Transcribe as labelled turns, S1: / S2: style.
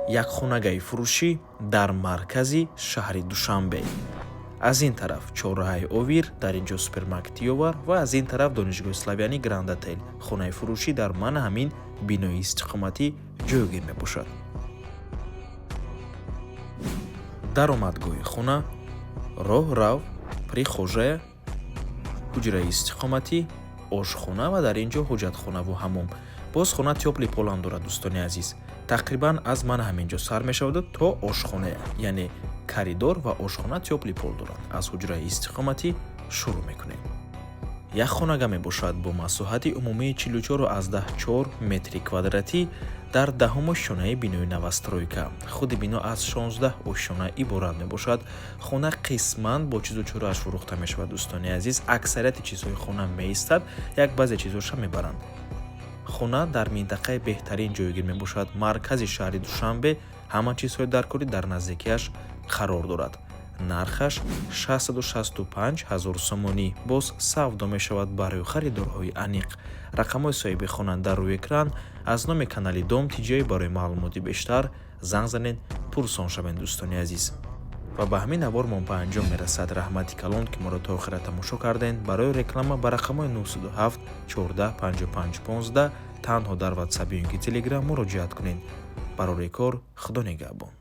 S1: Якхонагаи фурӯшӣ дар маркази шаҳри Душанбе. Аз ин тараф чорраҳаи Овир, дар ин ҷо супермаркети Ёвар ва аз ин тараф Донишгоҳи Славянӣ, Гранд Отел. Хонаи фурӯшӣ дар мана ҳамин бинои истиқоматӣ ҷойгир мебошад. Даромадгоҳи хона, роҳрав, прихожая, ҳуҷраи истиқоматӣ, ошхона ва дар ин ҷо ҳоҷатхонаву ҳаммом. Боз хона тёплый пол ам дорад, дӯстони азиз. Тақрибан аз мана ҳамин ҷо сар мешаваду то ошхоная, яъне коридор ва ошхона тёплый пол дорад. Аз ҳуҷраи истиқоматӣ шурӯъ мекунем. Як хонага мебошад бо масоҳати умумии 44,4 метри квадратӣ дар 10-ум ошёнаи бинои новостройка. Худи бино аз 16 ошёна иборат мебошад. Хона қисман бо чизу чорааш фурӯхта мешавад, дӯстони азиз. Аксарияти чизҳои хона меистад, як баъзе чизҳоша мебаранд. Хона дар минтақаи беҳтарин ҷойгир мебошад, маркази шаҳри Душанбе, ҳама чизҳои даркорӣ дар наздикиаш қарор дорад. Нархаш 665 ҳазор сомонӣ, боз савдо мешавад барои харидорҳои аниқ. Рақамҳои соҳиби хона дар рӯи экран. Аз номи канали Дом Тиҷоӣ барои маълумоти бештар занг занед, пурсон шавед, дӯстони азиз. Ва ба ҳамин навормон ба анҷом мерасад. Раҳмати калон, ки моро то охира тамошо кардем. Барои реклама ба рақамҳои 907 14 55 15 танҳо дар Ватсап ё ин ки Телеграм муроҷиат кунед. Барори кор, Худо нигаҳбон.